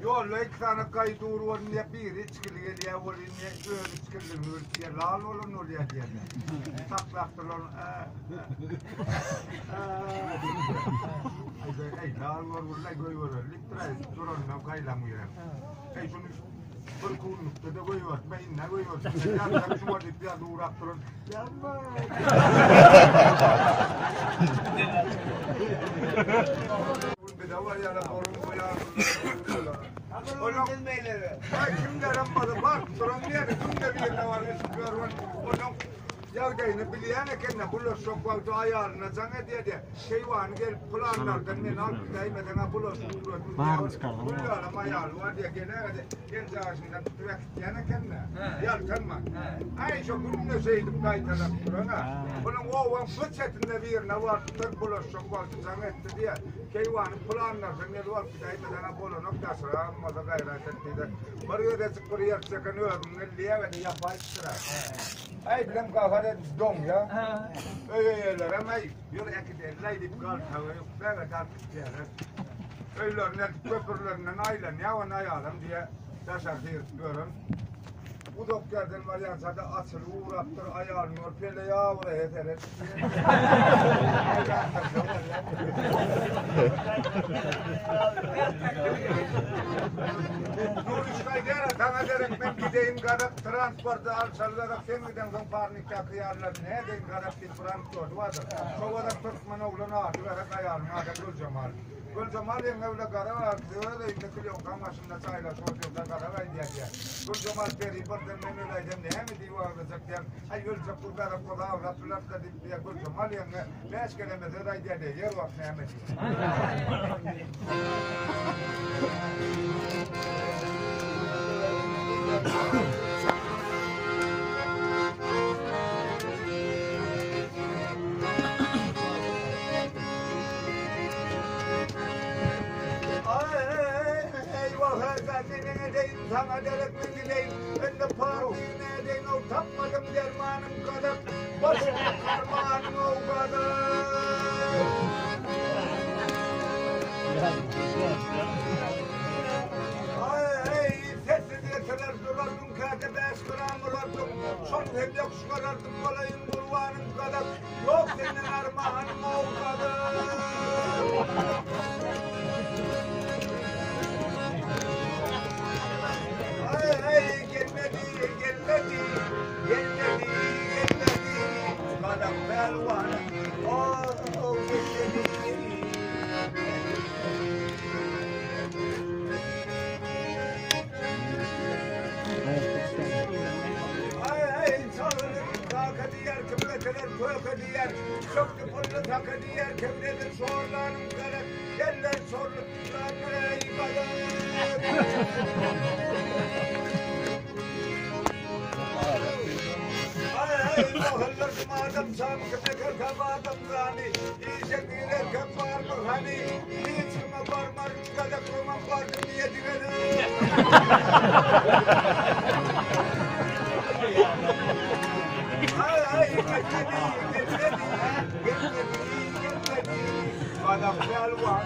Ýolda iki sany gaý dur bolun diýip, biri içgili gelýär bolun diýip, öz içgililigini bilip diýýär, lal bolan bolýar diýýärler. Saklap duran, Eý, lal bor gurlay goýbereli diýipdir, aý, durandan gaýlan birem. Eý, şuny bir günlükde-de goýbertme, indi goýbertme. Ýa, şuňa diýip, ýa durap duran. Ýa, Bize var ýa-da borun goýar. Onuň Ay kimlerem baly bar, duran diýeni, günde birine bar, içip ýörün. Onuň ýagdaýyny bilýän eken-de, bulaşjak wagty aýalyna jaň edýär-de, Keýwany gelip pylanlardan meni alyp gidäýmeseň-ä bulaşyp ugradym diýýär. Gül ýalam aýaly bar diýýär, geläge-de, geljagyşyndan tutup äkitýän eken-de, ýaltanman. Aý, şo günde şeýdip gaýtalap duran-a. Onuň obaň bir çetinde birine barypdyr, bulaşjak wagty jaň etdi diýýär. Keýwany pylanlardan gelip alyp gidäýmeseň-ä bolanok, daşragam bolsa gaýrat et diýdi. Bir gezejik bir ýer çeken özüň gel diýäge-de ýapaýypdyr-a. Aý, bilem gahar edip doňýa. Öý eýelerem aý, ýör äkideli-laý diýip galtaga ýükläge alyp gitýärler. Öýlerine eltip köprülerinden aýlanýar, ony aýalam diýýär, daşary syryp ýören. Uzak ýerden barýança-da açylyp ugrapdyr, aýalyny görüp, Pele ýawra heseret Nuruşka gel, saňa derek men gideýin gazak transporty alşaly gazak sen gideňsoň parnikdaky ýalylar nädeýin gazak diýip bir anekdody bardyr. Şo gazak türkmen oglan ady gazak aýalynyň adam Güljemal. Güljemal ýeňňe bile gazak agzy öz öýünde klýonkaň başynda çaýlaşyp otyrka gazak aýdýar diýýär. Güljemal peri birden men öläýsem näme diýip aglajak diýýär. Aý öljek bu gazak bolsa aglap bilerdi-de diýip diýýär. Güljemal ýeňňe bäş keleme söz aýdýar diýýär. Ýer wagt näme diýýär. Saňa derek men gideýin, indi pardyny edeýin, ow tapmadym dermanym gazak, başymy karmanym ow gazak. Aý, sessiz ýetirer durardyň, käte bäş gram urardyň, şony hem ýokuş görerdim, bolaýyn gurbanyň gazak, ýok senden armanym ow gazak. Aý, gelmedi, gelmedi, gelmedi, gelmedi, gazak pälwanym, ow, gelmedi. Aý, çalyny kaka diýer, kim getirer köke diýer, çökdi pully taka diýer, kim nedir şorlanym gerek, eller şorly eý garak. Aý, nohullardym adam şamy, kim eker kam adam zany, işe girerkä barmy hany, hiç kime barmaryn gazak öňem bardym diýedi gele. Aý, gelmedi, gelmedi, gelmedi, gelmedi, gazak pälwan.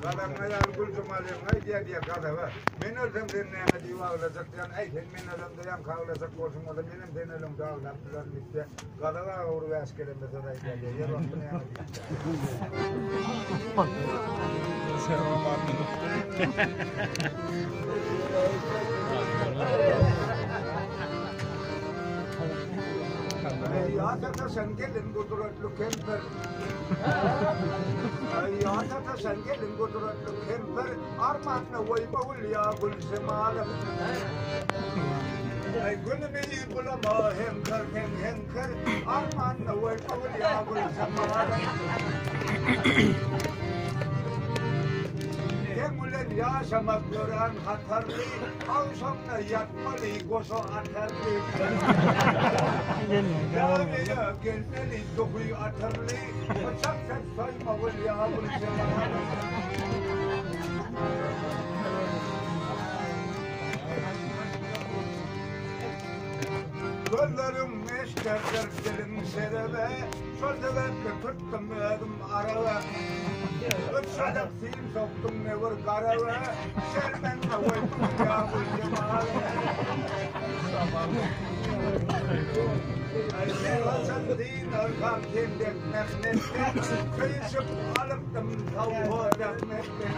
Gazagyň aýaly Güljemal ýeňňe aýdýar diýýär gazaga. Men ölsem sen näme diýip aglajak diýen, äý sen men ölemde ýaňky aglajak bolşuň bolsa menem sen öleňde aglap bilerin diýip diýýär. Gazak aga bir bäş keleme söz aýdýar diýýär. Ýer wagty näme diýip. Ýa taşan gelin gudratly kempir. Ýa taşan gelin gudratly kempir. Armanyna goýma gül ýa Güljemalym. Aý günümi. bulama heňkir sen heňkir, Armanda goýmagyl ýa Güljemal. Seň bilen ýaşamak örän hatarly, Agşamda ýatmaly goşa atarly. Ýanyna gelmeli duhy atyrly, Pyçak ses saýmagyl ýa Güljemal. Gözleriň eşderdir diliň şerebe, Şol sebäpli tutdum özüm araba. Üç sadak sim sokdum ne bir garaba, Şermende goýdum ýa Güljemal. Haçan dynarkam sen dek mähnetden, Söýüşip alypdym sowha zähmetden.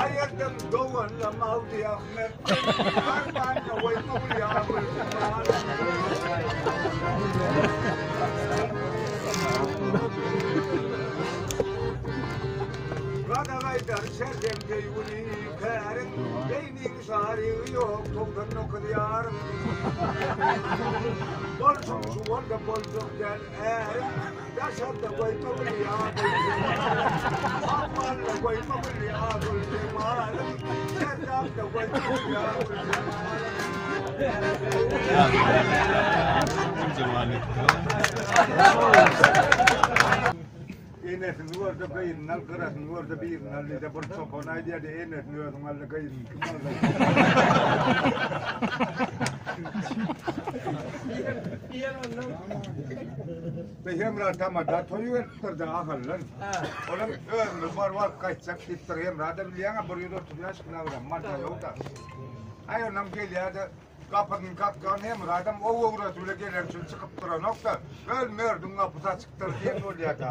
Aýyrdym doganlam Awdy Ahmetden, Armanda goýmagyl ýa Güljemal. Gada gaýdar şerden söýgüli käriň, Beýniň şarygy ýok 99 ýarym. Bolşuň şu bolsa boljak däl äriň, Daşarda goýmagyl ýa Güljemal. Armanda goýmagyl ýa Güljemalym, Serdapda goýmagyl ýa Güljemalym. Enesini görde gyzyny al, gyrasyny görde birini al diýdi. Bir çopan aýdýardy, enesini özüň al-da, gyzyny kim aldy? Be Hemra tamada toý beripdir-de ahyrdan. Olam özümiz baryp alyp gaýtjak diýipdir. Hemra-da bilýäň-ä 135 kilogram madda ýok-da. Aý onam gelýär-de gapysyny kakýan Hemradam o göwresi bile gelen üçin çykyp duranok-da, Öl merdiň gapysy açykdyr diýen bolýar-da.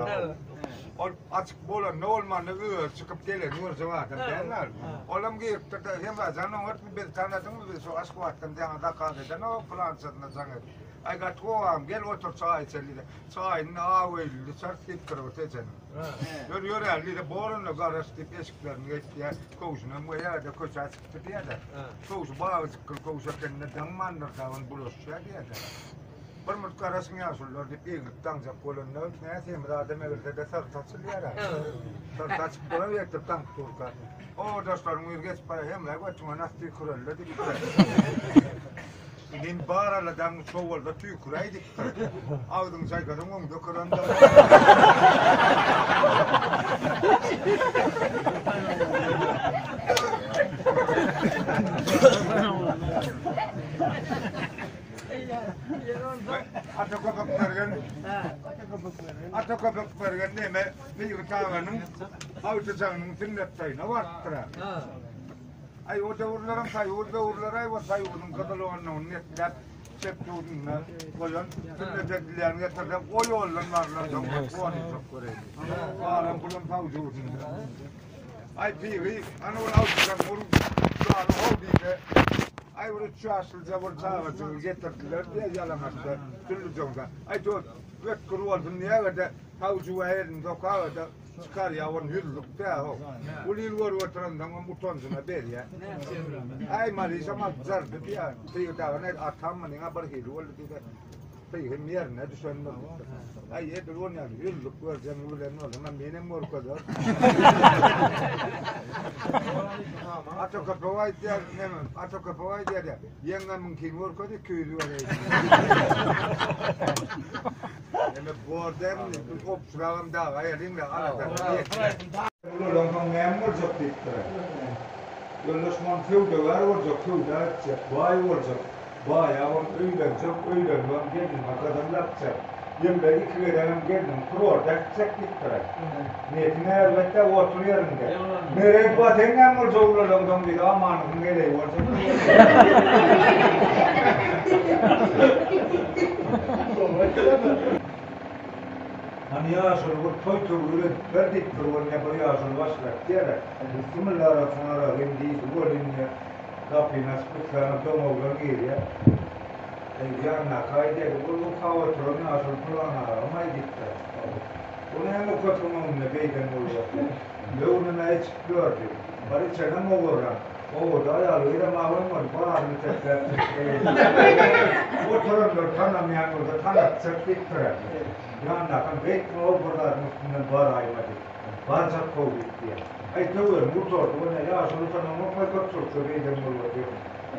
Ol açyk bolanda bolmanda özi çykyp geleni görjek adam däl-ä. Olam giripdir-de, Hemra jan oňartmy bizi tanadyňmy biz şu Aşgabatdan saňa zakaz eden o pylançasyna jaň et. Aý gaty gowy agam, gel otur çaý içeli diýdi. Çaýyny aw öýlüdi çart diýipdir bu Tejeniň. Ýör ýöräli diýdi, bor onda garaş diýip eşiklerini geýipdir. Köwşünem geýýär-de köçä çykdy diýýär-de. Köwşi bagjyk gyl köwüş ekende daňmandyr dagyn bulaşýar diýýär-de. Bir murt garaşyň ýaşulular diýip eglip daňjak bolanda nä semiz adam egilse-de syrty açylýar-a. Syrty açyk bolar getirip daňyp durka. Obadaşlaryň biri geçip barýar, Hemra götüňe nas tüýküreli-le diýipdir. Inim bar aladaň çowalda tüýküräý diýipdir. Agzyňy çaýkasaň öňde kyranda. Ata köpek mergen. Ata köpek mergen neme? Beýik taganyň awçyjagynyň sünnet toýuna barypdyr. Aý o döwürleriň saýur döwürleri aý o saýuryň gyzyl onlugyny netläp çep dudunda goýan sünnet edilýän getirseň o ýoldan barlan soň ony çok göreýin. Galan pulam sawjy urdunda. Aý piri ana ol awçydan ur jany how diýse aý bir üç ýaşlyja bir çagajygy getirdiler diýe ýalaňaçda süllüjeňde. Aý dört ötgür bolsun diýäge-de sawjy elini sokaga-da Çykarýa ony ýüzlük dä ho. Uly il görüp oturansoňam utanjyna berýä. Äý Maryşam alyp jardy diýýä. Pygy dagy ne atam munyňa bir hili boldy diýse. Pygy hem ýerine düşendir diýipdir. Äý edil on ýaly ýüzlük berjegiňi bilen bolsam menem görkezer. Ata köpek aýdýar, neme, ata köpek aýdýar diýýär. Ýeňňemiňkini görkez, 200 bereýin. Eme bor dämi, biz obşuragam dagy aýalyň-da, aladasyny ýetýär. Ulalansoň näme boljak diýipdir. Ýoldaş man söwdagär boljak, söwda etjek, baý boljak, baýabam öýlenjek, öýlenibem gelnime gadam dakjak, ýylda iki gezegem gelnim kurorda äkitjek diýipdir. Niýetiň erbet-dä, otur ýeriňde. Meret ba sen näme boljak ulalaňsoň diýdi, Amanyň heleýi boljak diýdi. Hany ýaşuly bir toý töwir edip ber diýipdir, ol ine bir ýaşuly başlap diýer-ä, Bismillarahmanarahym diýdi welin diýýär, gapyny açyp bir sany doňoglan girýär. Eý, ýanyndaky aýdýar, ol okap oturan ýaşuly pylan agam-aý diýipdir. Bu näme köpüň öňünde beýden bolup otyr? Böwrüne içip ýördi. Bir içenem ogurlan. Obada aýal gyzam aglamady, baryny itekläp çykdy. Oturanlar tanamaýan bolsa tanatjak diýipdir. Ýanyndakyny beýtme-ow bir zadyň üstünden baraýma diýip. Barjak how diýip diýýär. Aý töwerim gutardy, o ne ýaşuly tanamokmy köpçülikde beýden bolup otyr.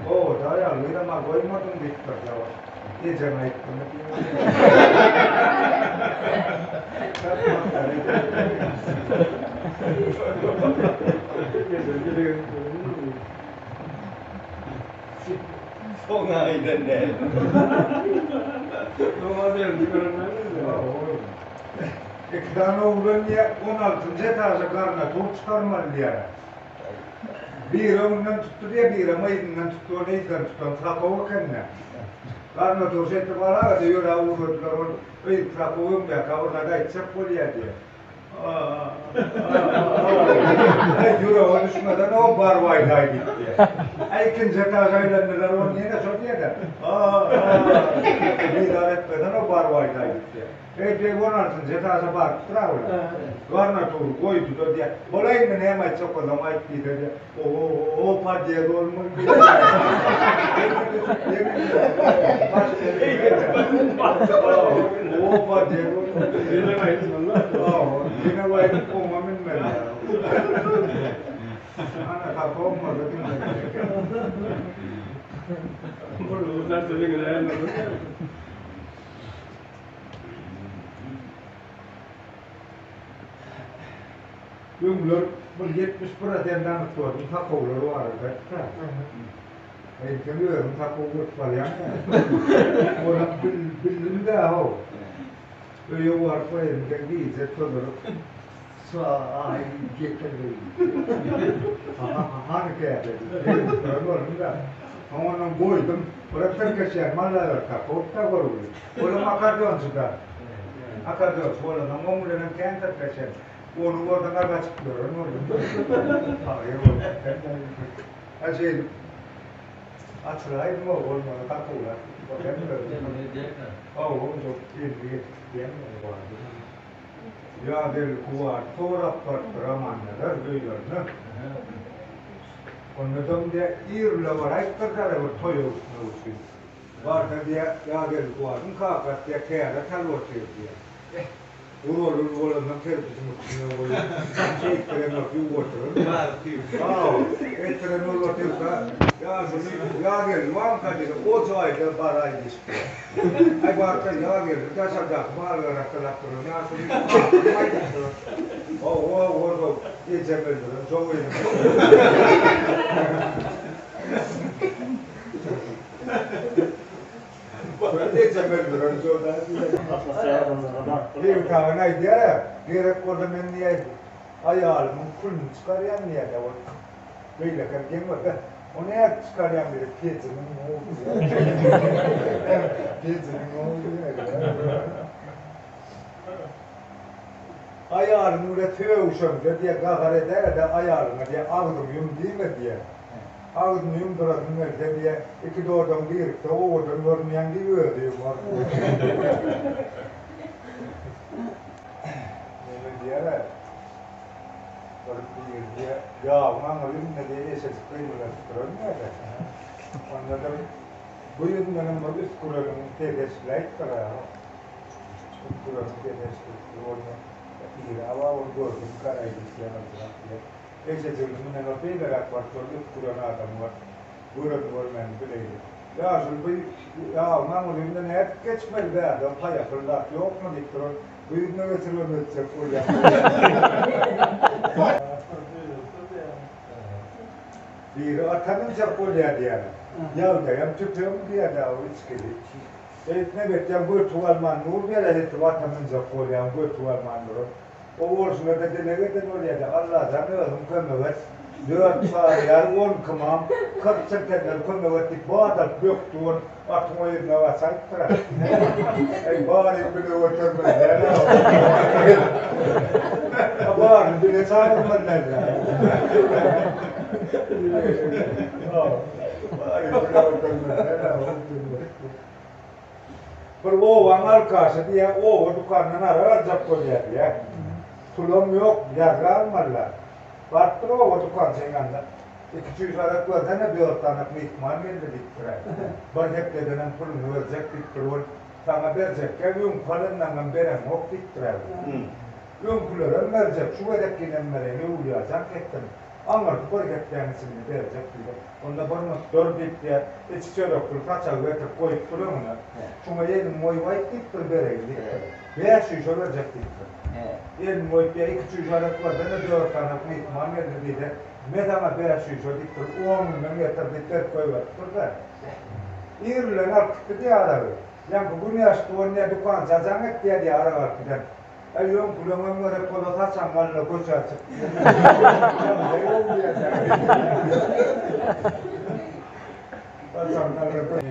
Obada aýal gyzam-a goýmadyň diýipdir jawap. Ejeň aýtdymy diýip. Soňa aýdan däl. Soňa berdi görünmez. Iki sany oglan diýýär, on altynjy etaža garnatur çykarmaly diýýär. Biri öňünden tutdy diýýär, birem yzyndan tutdy, ony yzdan tutan Trakow eken-dä. Garnatur şeýdip alaga-da ýöräp ugradylar, ol yz Trakow öňdäkä bir zat aýtjak bolýar diýýär. Aý, ýürege düşmeden o barwaýdaý diýip diýýär. Aý, ikinji etaža aýlandylar, ol ýene şo diýýär-de. Bizar etmeden o barwaýdaý diýip diýýär. Eý, on altynjy etaža barypdyr-a bular. Garnatury goýdy-da diýýär. Bolaý indi näme aýtjak bolsaň aýt diýse diýýär. O-o-o, podýezd bolmaly diýýär. O podýezd bolmaly. Ýene aýtmaly. Ýene aýdyp oňa münmeli. Ana, tapawmady diňlemeli eken. Öňler bir 71 aden danysgordyň sakawlary bardy da. Eýsem özüň sakaw bolup barýaň ýa. Onam bildim-dä how. Öýe baryp elimden gije tozuryp çaý getirdi. Hany käse diýip. Boldum-da. Soň ondan goýdum. Olar tirkeşýän mallar sakaw-da görgüli. Olam akkordeonçy-da. Akkordeonçy bolansoň oň bilenem kän tirkeşen. Ony görseň-ä gaçyp ýören boldum. Pahyr bolup Hä şeýdip açylaýdym-ow, bolmasa sakawlap gitip Hawa, onsoň elini getirip diýen bardy. Ýa belki bar, sorap barypdyr Amannazar öýlerine. Onda-da diýä, ir bile baraýypdyr dara bir toýa gitmek üçin. Barsa diýä, ýa belki baryň kakasy diýä, täze talyp otyr diýä. Guralyl bolandan kerpijiň üstüne goýup, şeýtdirenok, ýuwup oturan. Hawa, etdirenok otyrka, ýaşuly, ýa geldi barmyka diýse, o jaýda baraý diýişipdir. Aý barsa, ýa geldi, daşardaky mal-gara sylap duran ýaşuly, adyny aýdypdyr. Hawa, hawa, ejem öldüren jowunyň. Ejem öldüren jowda diýýär. Begtagan aýdýar-a, gerek bolsa men diýýär, aýalymyň külüni çykarýan diýýär-de, ol beýlekem geň bolsa, o nädip çykarýaň diýse, pejiniň gowy diýýär. Pejiniň gowy diýýär. Aýalyň bilen sögüşeňde diýýär, gahar edäge-de aýalyňa diýýär, agzyňy ýum diýme diýýär. Agzyny ýumdurasyň gelse diýýär, iki dodagyň birikse owadan görünýäň diýip özi ýumar. Neme diýer-ä, bir biri diýýär, ýabyň aňry ýüzünde diýýär, eşejik gyýmyldanyp duran diýýär-de. Onda-da bu ýüzündenem bir üsgüreniň sesi eşidiläýipdir-ä. Üsgüreniň sesi eşidilipdir. Onda biri, Awa, ony gördüňkä-äý diýip ýaňyljyrap diýýär. Eşejigini münen ol beýleräk baryp şol üsgüren adamy bir gören görmäni bileýli. Ýaşuly bu ýabyň aňry ýüzüne nädip geçmeli bärde paýapyl zat ýokmy diýip duran bu ýüzüne geçiribem ötjek bolýan. Biri ata münjek bolýar diýýärler. Ýagdaýam tüpeň diýýär dagy içgili. Eýtme betýän götüp alman dur berehetip ata münjek bolýan götüp alman duran. O bolşuna-da dileg eden bolýa-da, Allajan özüň kömek et, dört çaryýar, on kymam, 40 çirkenler kömek et diýip, bat alyp bökdi ol, atyň o ýerine gaçaýypdyr-a. Eý, baryny bile götermeli däl-ä. Baryny bile çagyrmaly däl-ä. Baryny bile götermeli däl-ä. Bir obaň alkaşy diýýär, oba dükanyndan arak aljak bolýar diýýär. Pulam ýok, ýazgy almalylar. Barypdyr oba dükançyň ýanyna. Iki çüýşe arak bersene, dört sany myhman geldi diýipdir-ä. Bir hepdedenem puluny berjek diýipdir. Ol saňa berjekkä öňki alanlaňňam bereňok diýipdir-ä. Öňkülerem berjek, şu gezekinem bereýin, öwlüýä jaňk etdim. Aňyrky bir hepdäň içinde berjek diýdi. Onda bir munt dur diýipdir. Içi çörekli saçagy getirip goýupdyr öňüne. Şuňa elimi goýup aýt diýipdir, bereýin diýipdir. Bäş çüýşe berjek diýipdir. Elini goýup ýa iki çüýşe arak bersene, dört sany myhman geldi diýse, me saňa bäş çüýşe diýipdir, on günden getir diýip berip goýberipdir-de. Ir bilen alyp gitdi diýýär aragy. Ýaňky gün ýaşdy, ol ne dükança jaň etýär diýýär arak alyp giden. Äý öňküleňem gerek bola saçaň galla köçä çyk diýýär. Saçaň galla köçä.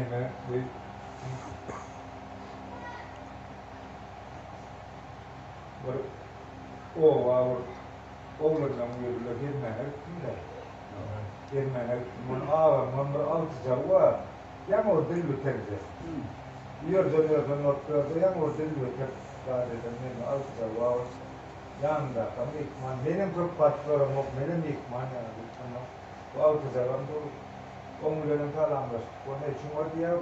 Bir oba bir oglanlaň biri bilen gezmäne gitdim-de. Gezmäne gitdim. Muny agamyňam bir agtyjagy bar. Ýaňy bir dil biterje. Ýörjen-ýörjen bolup ýörde, ýaňy bir dil bitirip zat eden meniň agtyjagy bar. Ýanyndaky myhman. Menem köp baryp ýöremok, menem myhman ýaly diýip. Onnoň bu agtyjagam dur. Oň bilenem salamlaşdyk. O neçün ol diýýär.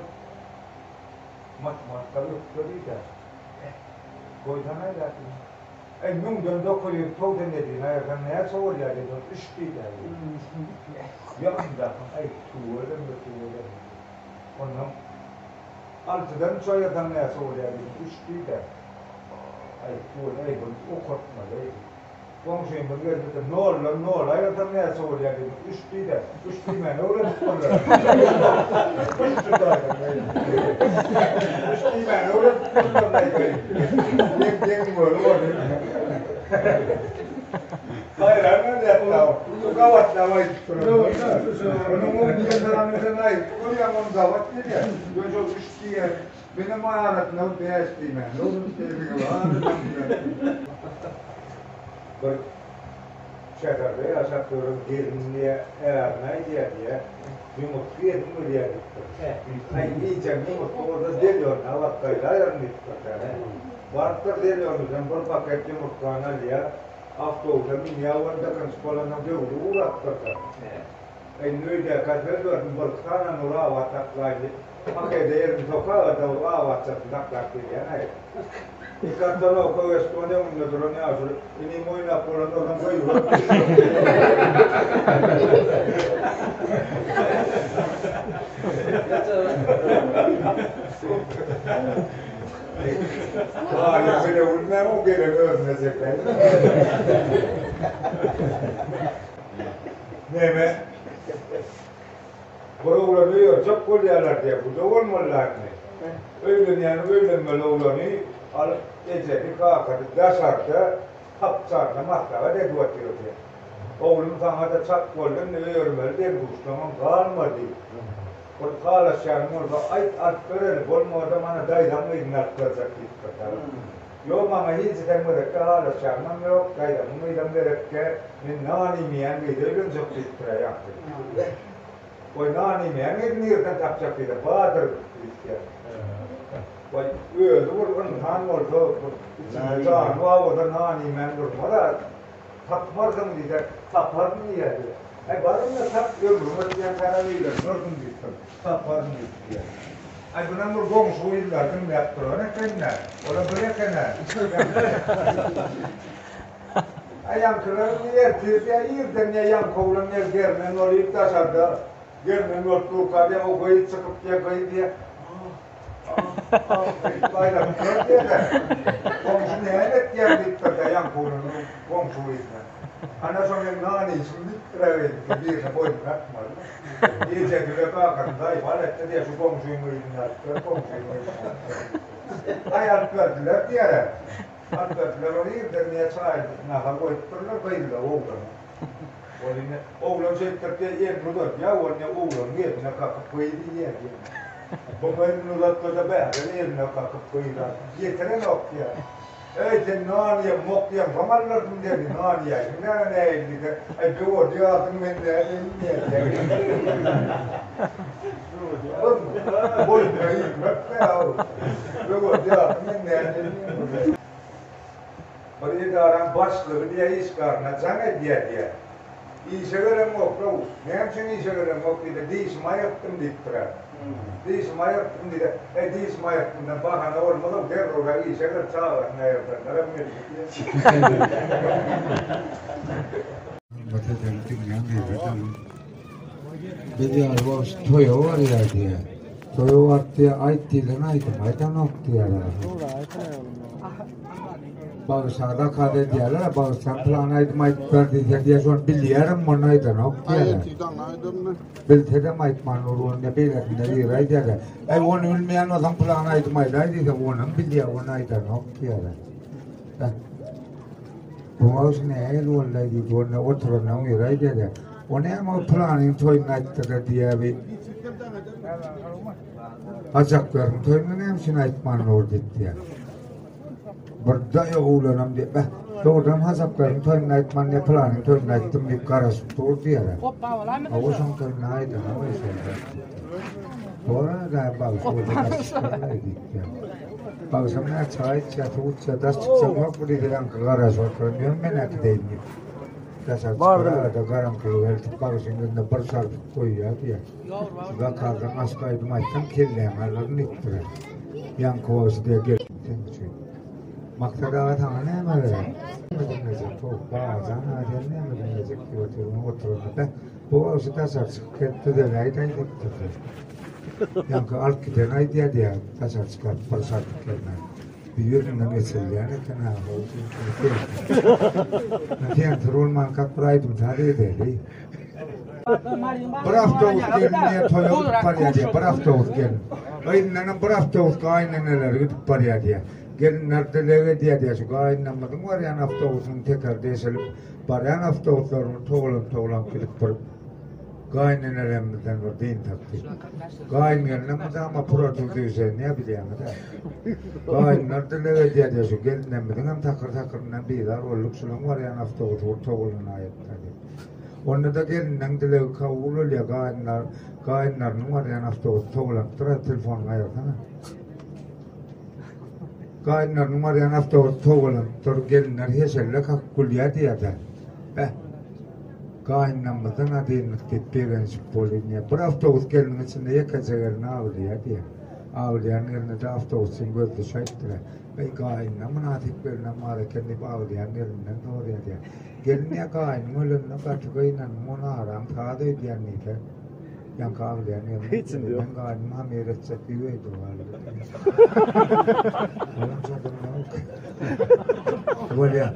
Matematika ökde diýdä. Goýsana diýdim. Äý, müňden 997-ni aýyrsaň näçe bolýar diýdim. Üç diýdä. Ýakyndakyň, äý, tüweleme, tüweleme. Ondan altydan üç aýyrsaň näçe bolýar diýdim. Üç diýdä. Äý, tüweleme, äý, buny okatmaly. Goňşymyz geldi-de, Noldan nol aýyrsaň näçe bolýar diýdim. Üç diýdi. Üç diýmäni öwrenip bolýar. Üç diýmäni Üç diýmäni öwrenip bolýar. Deň deň göri boldy. Haýran galýar-da. Bu gabatlap aýdyp duran. Onuň o diýen zadyny sen aýdyp görýäň, ony gabat gelýär. Ýöne üç diýýär. Menem arasynda bäş diýmäni öwrenip Bir şäherde ýaşap ýören gelin diýýär, ärine aýdýar diýýär, ýumurtga iýesim gelýär diýipdir. Aý, iýjegiň ýumurtga bolsa zelýonyna baryp gaýdaýaryn diýipdir. Barypdyr zelýonydan bir paket ýumurtgany alýar, awtobusa münýär, ol dykynç bolandan döwli ugrapdyr-da. Indi öýdäkä söz berdim, birki sany Nury abat saklaýyn diýip, pakede elimi sokaga-da bir abatjasyny saklap gelýän-aý. Iki atdan oka geçdi, onuň öňünde duran ýaşuly, Inim oýnap bolandan soň goýberip Bary bile bilmän, o gelen özüne çekäýdi. Neme? Bir oglany öýerjek bolýarlar diýýär. Bu-da bolmaly-la indi. Öýlenýäni öýlenmeli oglany alyp ejesi, kakasy daşarda tapçanda maslahat edip otyr diýýär. Oglum saňa-da çak boldy indi öýermeli deň-duşlaňam galmady. Bir halaşýanyň bolsa aýt alyp bereli, bolmada mana daýzaň gyzyny alyp berjek diýipdir. Ýok maňa hiç hem gerekde halaşýanam ýok, daýzamyň gyzam gerekde, men nan iýmeýän gyza öýlenjek diýipdir-ä ýaňky. Goý nan iýmeýän gyzy nirden tapjak diýse, bardyr diýipdir. Goý özi bir ynsan bolsa, bir içinde jany bar bolsa nan iýmän durmaz-a, tapmarsyň diýse, taparyn diýýär diýýär. Äý bar-da tap, ömrüň ötýänçä öýlenmersiň diýipdir. Taparyn diýipdir. Aý bunam bir goňşy gyzlar diňläp duran eken-dä. Olam bir eken-ä. Aý ýaňkylar indi ertir diýýär, irden diýýär ýaňky oglan diýýär germen bolyp daşarda germen bolup durka diýýär o gyz çykyp diýýär gyz diýýär ah ah ah diýip aýlanyp dur diýýär-de. Goňşy näme etýäň diýipdir-de ýaňky oglanyň goňşy gyzyna. Ana şo meň nan iýişim diýipdir-ä beýdip birine boýnuna atmaly. Ejesi bilen kakasy daýhan etdi diýýär, şu goňşyň gyzyny alyp ber, goňşyň gyzyny alyp ber diýip. Aý alyp berdiler diýýär-ä. Alyp berdiler, ol irden diýýär çaý nahar goýupdyrlar gyzla oglana. Ol indi oglan şeýtdirip diýýär, elini uzadýar, ol indi oglanyň eline kakyp gyz diýýär diýýär. Bu elini uzatsa-da bähbel eline kakyp gyz ýetirenok diýýär. Eý, sen nan iýen, mok iýen, soň alyrsyň diýdi, nan iýäýsiň näme nähili diýse, Aý, böwedi ýardyň, men nädeýin diýýär. Boýnuna ilmek-dä-ow. Böwedi ýardyň, men nädeýin diýýär. Bir edaraň başlygy diýýär, işgärine jaň edýär diýýär. Işe geleňok-law, näme üçin işe geleňok diýdi, dişimi aýyrtdym diýipdir-ä. Dişimi aýyrtdym diýdi. Äý, dişimi aýyrtdymdan bahana bolmaz-ow, derrewräk işe gel, çagasyny aýyrdanlaram belli diýýär. Hormat edeli diňläň diýdi. Biz ýaly bolş toýa barýar diýýär. Toýa baryp diýýär, aýt diýlen aýdym aýdanok diýýär. Bagşa zakaz edýärler, bagşam plan aýdym aýdyp ber diýse diýýär, şony bilýärim, muny aýdanok diýýär. Bilsedem aýtman dur, onda beýlesinde biri aýdýar. Äý, ony bilmeýän bolsaň plan aýdym aýdaý diýse, onam bilýär, ony aýdanok diýýär. Bu bagşy nähili boldy diýdi, onda oturanlaryň biri aýdýar. O näme o pylanyň toýunda aýtdy-da diýýär bi. Hajaklaryň toýunda näme üçin aýtman dur diýip diýýär. Bir daýy oglanam diýip, beh, dogrudanam hajaklaryň toýunda aýtman diýip, pylanyň toýunda aýtdym diýip garaşyp dur diýýär. Hawa şoň toýunda aýdan o şonda. Bora da bagşy bolsa diýip diýýär. Bagşam näçe çaý içýär, suw içýär, daş çykjak ýok bu diýse ýaňky garaşyp oturan ýör men äkideýin diýip. Daşary çykarada garaňkylyk eltip bagşyň ýüzüne bir çarpyp goýýar diýýär. Şu zakaldan aşk aýdym aýtsaň kelläňi alaryn diýipdir. Ýaňky bagşy diýýär gel seň üçin. Maksat aga saňa näme gerek? Näme diňlejek? Babajan aga sen näme diňlejek diýip otyr. Oturanda beh bu bagşy daşary çykyp gelip düzeläýdäý diýipdir. Ýaňky alyp giden aýdýar diýýär, daşary çykaryp bir çarpyp gelmän. Bir ýüzünden geçirilýän eken ha. Sen bolmankak bir aýdym saz edeli. Bir awtobus gelin diýe toýa gidip barýar diýe, bir awtobus gelin. Yzyndanam bir awtobus gaýyneneleri gidip barýar diýe. Gelinler dileg edýär diýe, şu gaýynamyzyň barýan awtobusynyň tekeri deşilip, barýan awtobuslaryň togalanyp-togalanyp gidip bir Gaýynenelerimizden bir dyn tapdy. Gaýyn gelinem mydama puratyň düýşenýä bilýäňiz-ä. Gaýynlar dileg edýär diýýär, şu gelinlerimiziňem takyr-takyryndan bizar bolduk, şulaň barýan awtobusy bir towlanaýypdyr diýip. Onda-da gelinleň dilegi kabul bolýar, gaýynlar, gaýynlarynyň barýan awtobusy towlanypdyr-a, telefonyňy aýyrsana. Gaýynlarynyň barýan awtobusy towlanypdyr, gelinler heşelle kakyp gülýär diýýär-de. Beh. Gaýynlarymyzdan-a dyndyk diýip begenişip bolýan diýýär. Bir awtobus gelniň içinde ýekeje gelin aglaýar diýýär. Aglaýan gelne-de awtobusçyň gözi düşäýipdir. Eý, gaýyndan mynasyp gelinem bar eken diýip aglaýan gelinden soraýar diýýär. Gelin diýýär, gaýynyň ölenine gaty gynandym, ony aram saz öýdýän diýse, ýaňky aglaýan gelin aýtýar, Men gaýynymy hamyr etjek diýip öýde galdy diýýär. Olam şodan Bolýar.